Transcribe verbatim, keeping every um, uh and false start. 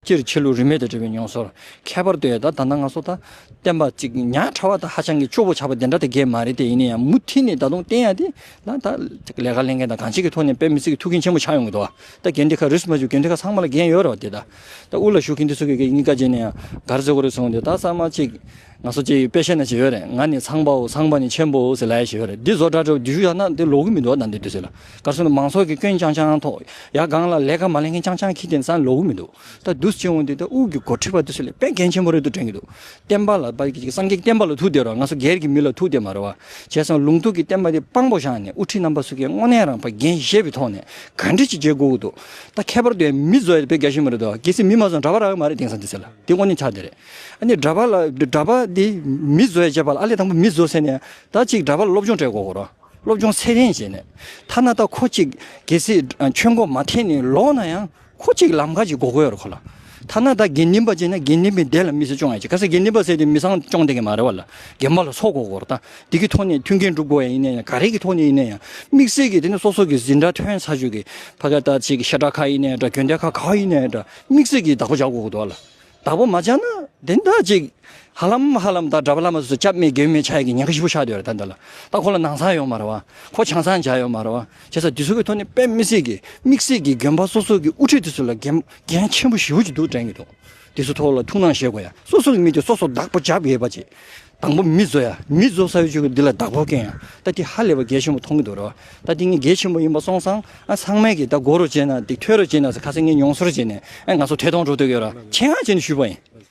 སྤྱིར་ཆོས་ལུགས་རིས་མེད་དང་འབྲེལ་བའི་མྱོང་ཚོར། ཁྱད་པར་དུ་ཡང་ད་ད་ལྟ་ང་ཚོ་ད་བསྟན་པ་ཅིག་ཉག་ཕྲ་བ་དང་ཧ་ཅང་གི་སྐྱོ་པོ་ཆགས་པ་དེ་འདྲ་དེ་གས་མ་རེད་དེ། ཡིན་ན་ཡང་མུ་མཐུད་ནས་ད་དུང་བསྟན་ཡ་དེ་ལ་ད་ལས་ཀ་ལེན་མཁན་དང་གང་ཅིའི་ཐོག་ནས་དཔེ་མི་སྲིད་ཀྱི་ཐུགས་འགན་ཆེན་པོ་ཆགས་ཡོང་གི་འདུག་ད་དགེ་འདུན་ཁག་རིས་མ་བྱུང་དགེ་འདུན་ཁག་ཚང་མ་ལ་འགན་ཡོད་རེད་བ། དེ་ད་ད་དབུ་ལ་བཞུགས་མཁན་དེ་ཚོ་གིས་གཉིས་ཀ་བྱས་ནས་ཡང་ག་རེ་ཟེར་དགོས་རེད་གསུངས་དུས། ད་ཚང་མ་ཅིག་ང་ཚོ་ཅིག་དཔེ་བཤད་ན་ཅིག་ཡོད་རེད། ང་ནི་ཚངས་པའོ། ཚངས་པ་ནི་ཆེན་པོའོ་ཟེར་ལབ་ཡ་ཞིག་ཡོད་རེད། འདི་བཟོ་འདྲ་འདྲ་བོ་འདི་ཞུ་ཡག་ན་འདི་ལོག་གི་མི་འདུག་ད་འདི་དུས་ཚོད་ལ་ག་རེ་ཟེར་ན་མང་ཚོགས་ཀྱི་སྐྱོན་རྐྱང་རྐྱང་ཐོག་ཡ་གང་ལ་ལས་ཀ་མ་ལས་མཁན་རྐྱང་རྐྱང་ཁྱི་དེ་ཚང་ལོག་གི་མི་འདུག་ད་འདུག་སེ་འོང་དུས་ད་དབུ་གི་འགོ་ཁྲིད་པ་དེ་ཚོ་ལ་དཔེ་འགན་ཆེན་པོ་རེད་འདུག་དྲན་གྱི་འདུག་བསྟན་པ་ལ་ཕ་གི་སངས་རྒྱས་བསྟན་པ་ལ་ཐུག་བསྡད་རོགས། ང་ཚོ་སྒེར་གྱི་མི་ལ་ཐུག་བསྡད་མ་རེད་བ། བྱས་ཙང་ལུང་རྟོགས་ཀྱི་བསྟན་པ་དེ་དཔང་པོ་བཞག་ནས་དབུ་ཁྲིད་རྣམ་པ་ཚོ་གིས་དངོས་གནས་རང་ཕ་འགན་བཞེས་པའི་ཐོག་ནས་ག་འདྲ་ཅིག་བྱེད་དགོས་ཀྱི་འདུག་ད་ཁྱད་པར་དུ་ཡང་མི་བཟོ་ཡ་དེ་དཔེ་གལ་ཆེན་པོ་རེད་འདུག་གལ་སྲིད་མི་མ་བཟོ་ན་གྲྭ་པ་རག་གི་མ་རེད། དེང་སང་དུས་ཚོད་ལ་དེ་དངོས་གནས་ཆགས་བསྡད་རེད། ཨ་ནི་གྲྭ་པ་ལ་གྲྭ་པ་དེ་མི་བཟོ་ཡ་བྱེད་པ་ལ་ཨ་ལས་དང་པོ་མི་བཟོ་ཟེར་ནས་ད་ཅིག་གྲྭ་པ་ལ་སློབ་སྦྱོང་སྤྲད་དགོས་ཀྱི་རེད། སློབ་སྦྱོང་ཚད་ལྡན་བྱས་ནས། ཐ་ན་ད་ཁོ་ཅིག་གལ་སྲིད་ཆོས་མགོ་མ་ཐེག་ནས་ལོག་ན་ཡང་ཁོ་ཅིག་ལམ་ཁ་ཅིག་དགོས་ཀྱི་ཡོད་རེད་ཁོ་ལ། ཐ་ན་ད་དགེ་འདུན་པ་བྱས་ན་དགེ་འདུན་པའི་སྡེ་ལ་མི་ཚེ་སྐྱོང་ཡ་ཅིག་གལ་སྲིད་དགེ་འདུན་པ་ཟེར་དེ་མི་ཚང་སྐྱོང་བསྡད་ཀྱི་མ་རེད་བ་ལ། དགེ་འདུན་པ་ལ་ཚོགས་དགོས་ཀྱི་རེད། ད་འདི་གི་ཐོག་ནས་མཐུན་རྐྱེན་སྒྲུབ་དགོས་ཡ་ཡིན་ན་ཡང་ག་རེ་གི་ཐོག་ནས་ཡིན་ན་ཡང་དམིགས་བསལ་གྱི་དེ་ནི་སོ་སོ་གི་འཛིན་གྲྭ་ཐོན་ཚར་རྒྱུ་གི་ཕ་ག་ད་ཅིག་བཤད་གྲྭ་ཁག་ཡིན་ན་ཡང་འདྲ། དགོན་སྡེ་ཁག་ག་ཡིན་ན་ཡང་འདྲ། དམིགས་བསལ་གྱི་བདག་པོ་རྒྱག་དགོས་ཀྱི་འདུག་བ་ལ། བདག་པོ་མ་བྱས་ན་དེ་འདྲ་ཅིག་ཧ་ལམ་ཧ་ལམ་ད་གྲྭ་པ་བླ་མ་ཚོ་སྐྱབས་མེད་མགོན་མེད་ཆགས་ཡག་གི་ཉེན་ཁ་ཞེ་པོ་ཆགས་བསྡད་ཡོད་རེད། ད་འདི་ལ་ད་ཁོ་ལ་ནང་ཚང་ཡོད་མ་རེད་བ། ཁོ་ཆང་ཚང་རྒྱག་ཡོད་མ་རེད་བ། བྱས་ཙང་དེ་ཚོ་གི་ཐོག་ནས་དཔེ་མི་སྲིད་ཀྱི་དམིགས་བསལ་གྱི་དགོན་པ་སོ་སོ་གི་དབུ་ཁྲིད་དེ་ཚོ་ལ་འགན་འགན་ཆེན་པོ་ཞེ་པོ་ཅིག་འདུག་དྲན་གྱི་འདུག་དེ་ཚོ་ཐོག་ལ་ཐུགས་སྣང་བཞེས་དགོས་ཡ། སོ་སོ་གི་མི་དེ་སོ་སོ་བདག་པོ་རྒྱབ་ཡོད་པ་ཅིག་དང་པོ་མི་བཟོ་ཡ། མི་བཟོ་ས་ཡོད་ཅིག་གི་འདི་ལ་བདག་པོ་སྐྱོན་ཡ། ད་དེ་ཧ་ལས་པ་གལ་ཆེན་པོ་མཐོང་གི་འདུག་རེད་བ། ད་དེ་ངས་གལ་ཆེན་པོ་ཡིན་པ་སོང་ཙང་ཨ་ཚང་མས་ཀྱི་ད་གོ་རོགས་བྱས་ན་དེ་ཐོས་རོགས་བྱས་ན་ཟེར་ཁ་སང་ངས་མྱོང་ཚོར་བྱས་ནས་ཨ་ང་ཚོ་ཐད་གཏོང་འགྲོ་འདོད་ཡོད་ར་ཆེད་མངགས་བྱས་ནས་ཞུས་པ་ཡིན།